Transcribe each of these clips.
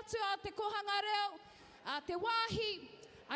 matua o te kōhanga reo, ā, te wāhi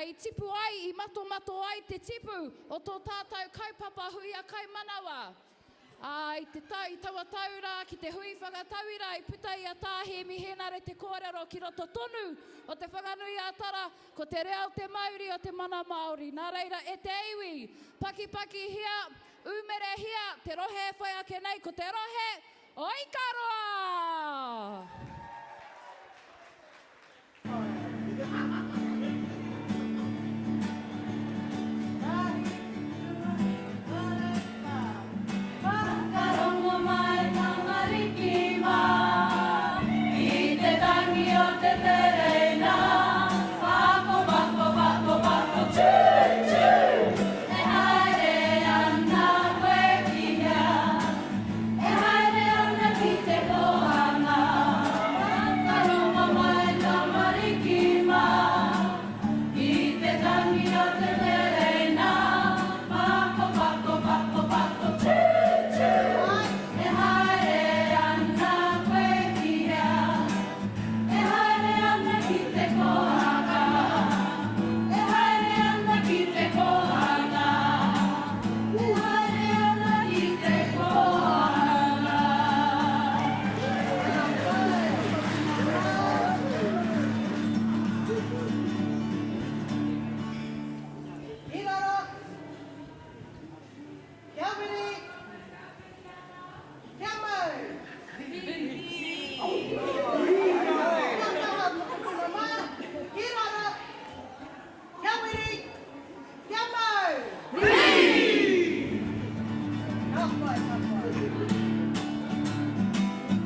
i tipu ai, i matomato ai te tipu o tō tātou kaupapa Huia Kaimanawa. Ā, i te tau, i taua tau rā ki te hui whakatauira i puta i a Tā Hēmi Hēnare te kōrero ki roto tonu o Te Whanganui-ā-Tara, ko te reo te mauri o te mana Māori. Nā reira, e te iwi, pakipakihia, umerehia te rohe e whai ake nei, ko te rohe o Ikaroa! Whakarongo mai tamariki mā I te tangi o te tereina Pako pako pako pako tū tū E haere ana koe ki hea E haere ana ki te kōhanga, Whakarongo mai tamariki mā, I te tangi o te tereina, Pako, pako, pako, pako, tū, tū, E haere ana koe ki hea? E haere ana ki te kōhanga, E haere ana ki te kōhanga. E haere ana ki te kōhanga. Ki raro, kia wiri, kia mau! Kia kaha mokopuna mā, ki raro, Kia wiri! Kia mau! Wiri! Ka pai, ka pai.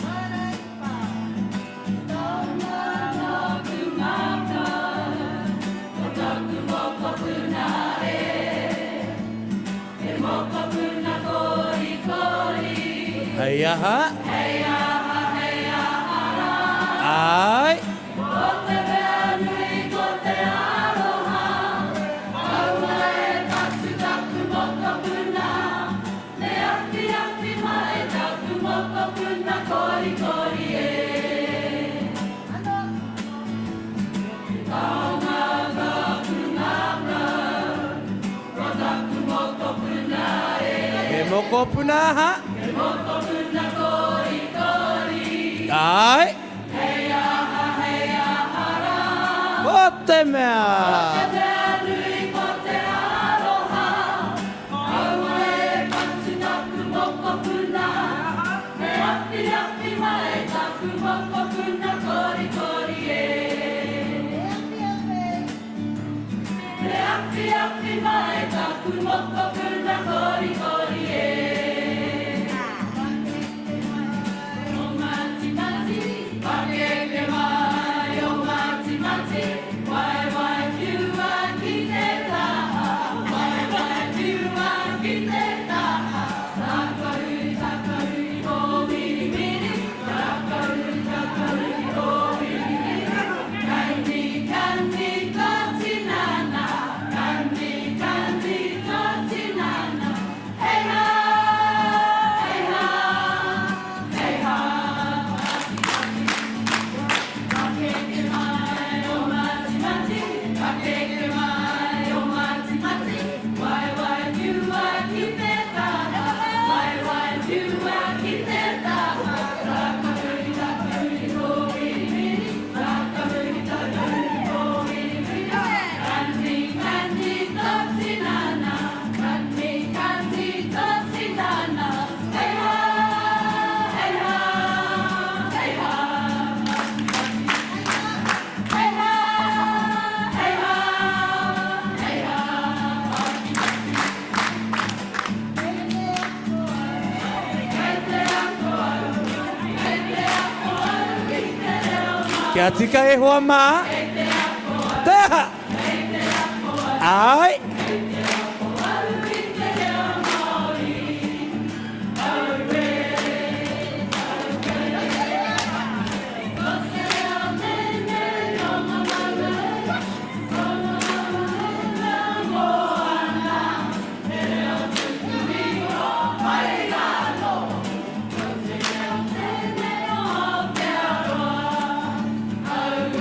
Haere, whā. Taonga nōku ngākau, ko taku mokopuna e. He mokopuna korikori. Hei aha? Hei aha, hei aha rā. Āe. Ko te mea nui ko te aroha, Kaua e patu taku mokopuna, Me awhiawhi mai taku mokopuna korikori e. He taonga taku ngakau, Ko taku mokopuna e. He mokopuna aha? He mokopuna korikori. Āe. Hei aha, hei aha rā. Ko te mea. Ko te mea nui ko te aroha. Aua e patu taku mokopuna. Me awhiawhi mai taku mokopuna korikori e. Me awhiawhi. Me awhiawhi mai taku mokopuna korikori e. O Matimati, pakeke mai, o Matimati, waewae whiua ki te taha, waewae whiua ki te taha, Takahuri, takahuri, kōmirimiri, takahuri, takahuri, kōmirimiri, Kandi, kandi, tō tinana, kandi, kandi, tō tinana, Hei hā, hei hā, hei hā, Pakeke mai, o Matimati, pakeke mai, o Matimati, Waewae whiua ki te taha, waewae whiua ki te taha, Takahuri, takahuri, kōmirimiri, takahuri, takahuri, kōmirimiri, Kandi, kandi, tō tinana, Kandi, kandi, tō tinana, Hei hā, hei hā, hei hā, Hei hā, hei hā, hei hā, Kei te ako au, kei te ako au ki te reo Māori. Kia tika e hoa mā. Kei te ako au. Te aha? Kei te ako au. Āe. Kei te ako au ki te reo Māori. Auē, auē. Ko te reo tēnei o ngā maunga e, o ngā maunga e ngā moana. He reo tuku iho mai rānō. Ko te reo tēnei o Aotearoa. Auē.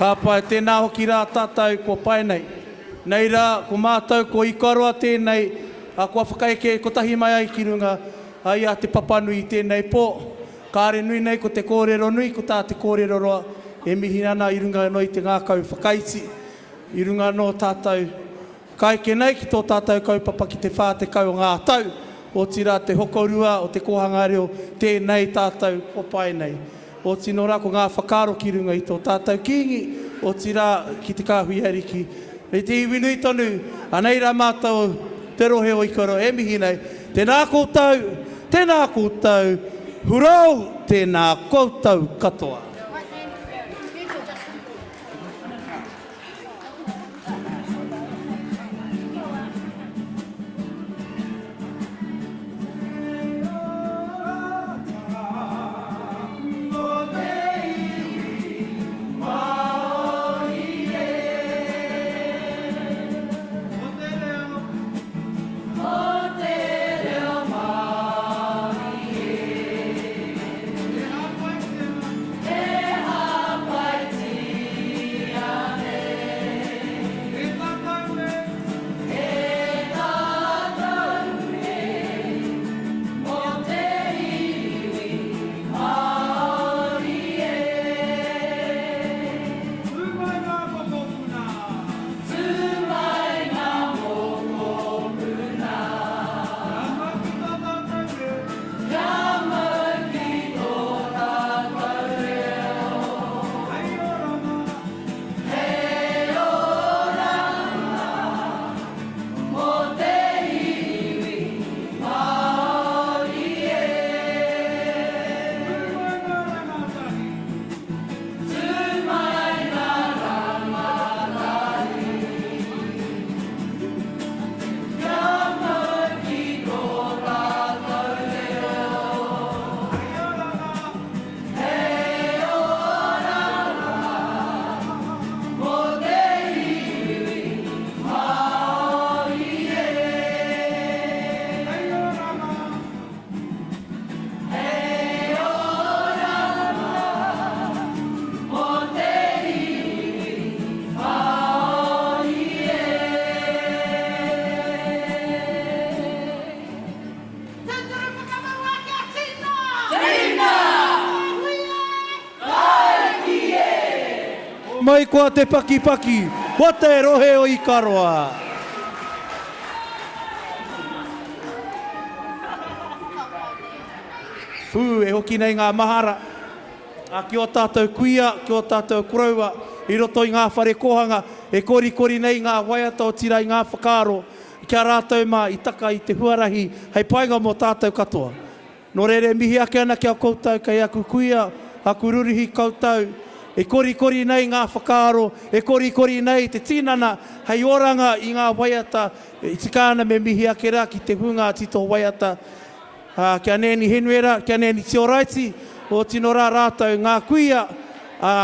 Ka pai, tēnā hoki rā tātou kua pae nei. Nei rā, ko mātou, ko Ikaroa tēnei, ā, kua whakaeke kotahi mai ai ki runga i a Te Papanui i tēnei pō. Kāre nui nei ko te kōrero nui, ko tā te kōrero roa e mihi ana i runga anō i te ngākau whakaiti, i runga anō tātou ka eke nei ki tō tātou kaupapa ki te 40 o ngā tau, otirā te hokorua o te kōhanga reo tēnei tātou o pae nei. Otino rā ko ngā whakaaro ki runga i tō tātou Kīngi, otirā ki te Kāhui Ariki me te iwi nui tonu, anei rā mātou te rohe o Ikaroa e mihi nei, tēnā koutou, tēnā koutou, hurau, tēnā koutou katoa. Tūturu whakamaua kia tina! Tina! Hui e! Mai koa te pakipaki, wa te rohe o Ikaroa. Whū, e hoki nei ngā mahara a ki ō tātou kuia, ki ō tātou koroua i roto i ngā whare kōhanga e korikori nei ngā waiata otirā i ngā whakaaro ki a rātou mā i taka i te huarahi hei painga mō tātou katoa. Nō reira e mihi ake ana ki a koutou kei aku kuia, aku ruruhi koutou, e korikori nei ngā whakaaro, e korikori nei te tinana hei oranga i ngā waiata e tika ana me mihi ake rā ki te hunga tito waiata, ā, ki a Nēni Henuera, ki a Nēni Tioraiti, ōtino rā rātou ngā kuia, ā,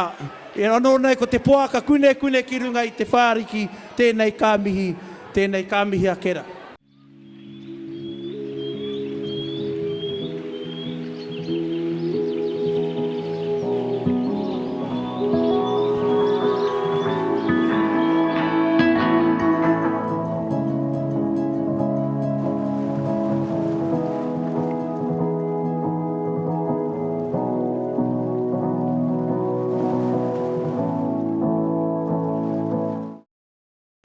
e anō nei ko te poaka kunekune ki runga i te whāriki, tēnei ka mihi, tēnei ka mihi ake rā.